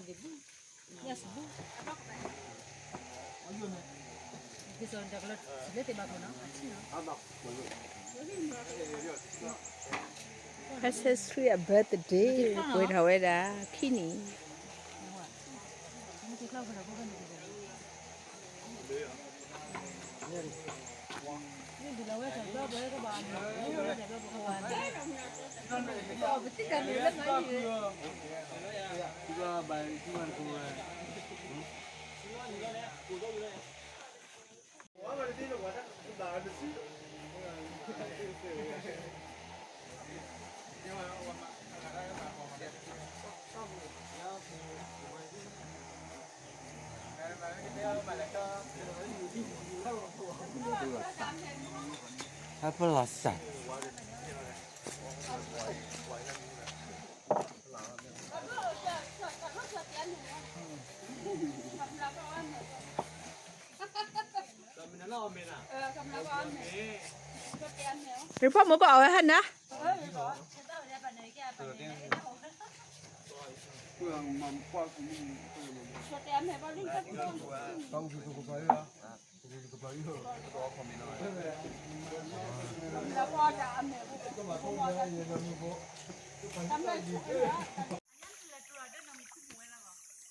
Yes, boo. This one, the color, let the back one, no? Ancestry a birthday ပှဲၤထီၣ်ဝဲဒၣ် ခံနံၣ် ဟဲပလီၤစၢ် report မ့ၢ်ပအီၣ်ဝဲဟဲနၤ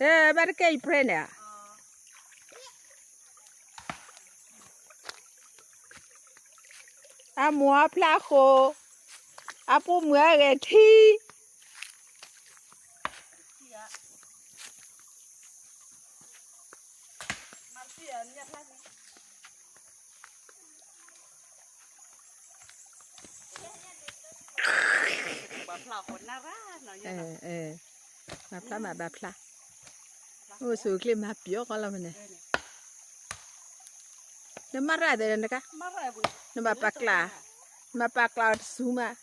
အဲ ဘၣ်တကဲအံၤပြဲန့ၣ် အမိၢ်အဖျါဃိ, အပိာ်မုၣ်အဂဲၤထံ, ဘၣ်ဖျါမးဘၣ်ဖျါ, အိၣ်ဆိးကျ့မၤပျီဃီလီၤမးန့ၣ်, နမၤရၣ်သ့ၣ်နကါ, နဘၣ်ပာ်ကျါ, နဘၣ်ပာ်ကျါအီၤတစူၤမး,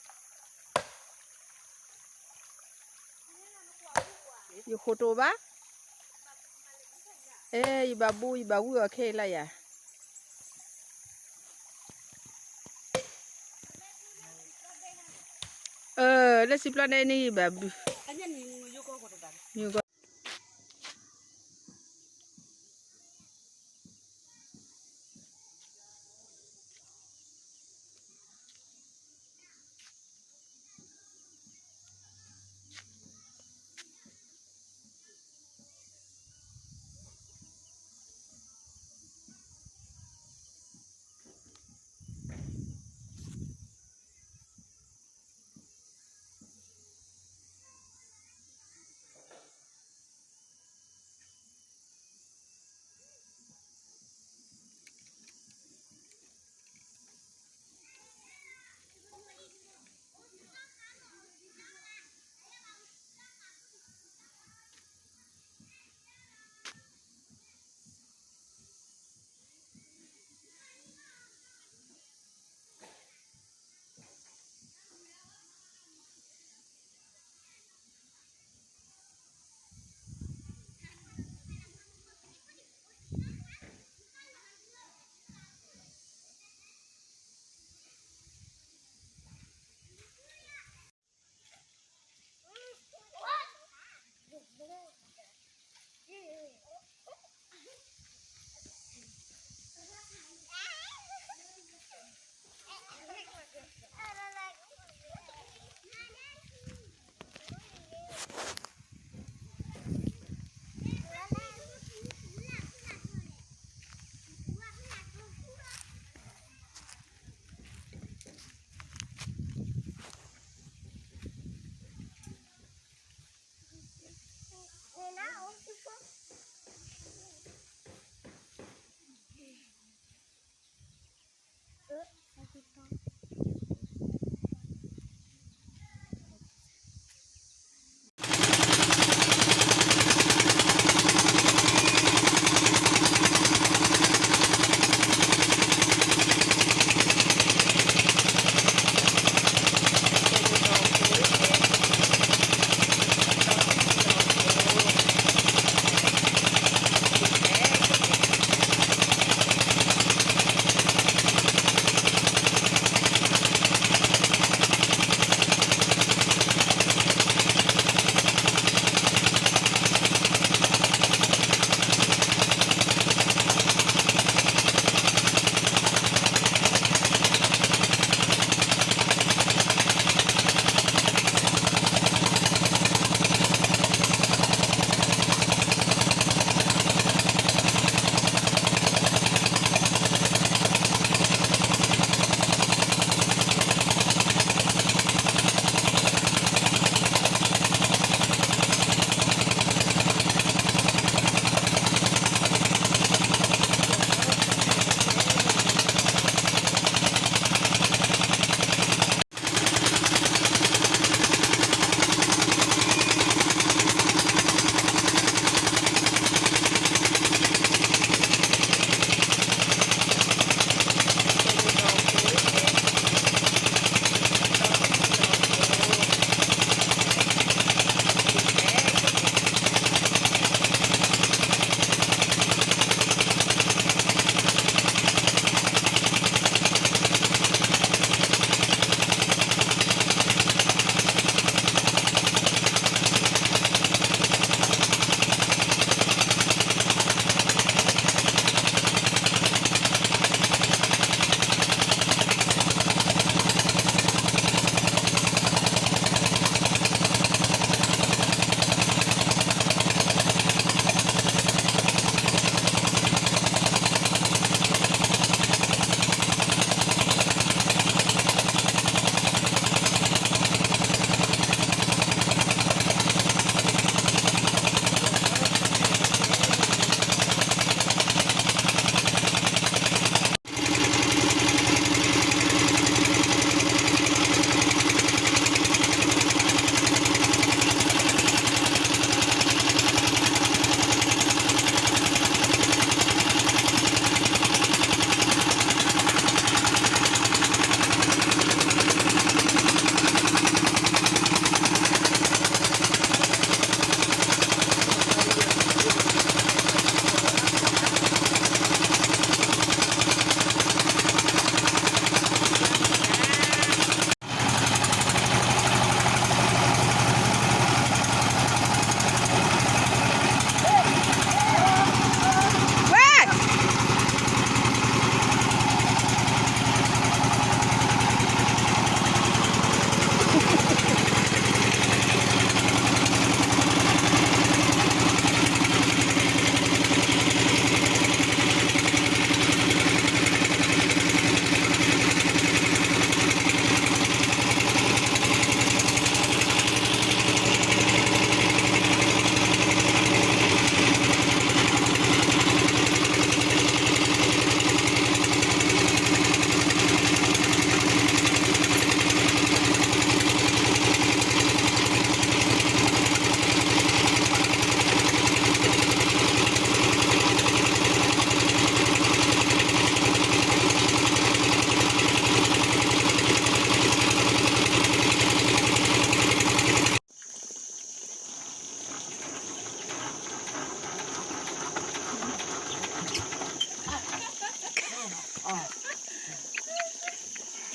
ယဃိတိၤဘၣ်, အဲ ယဘၣ်ဘူ ယဘၣ်ဝံၣ်အီၤခဲအံၤလီၤယၤ. လၢစံးပျီန့ၣ်န့ၣ် ယဘၣ်ဘူ, မ့ၢ်ကီ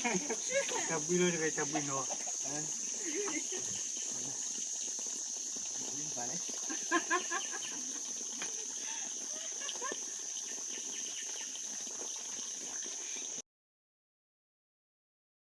တၢ်ဘှံးလီၤတဂ့ၤ တၢ်ဘှံးနီၤ, ဘၣ်လဲၣ်,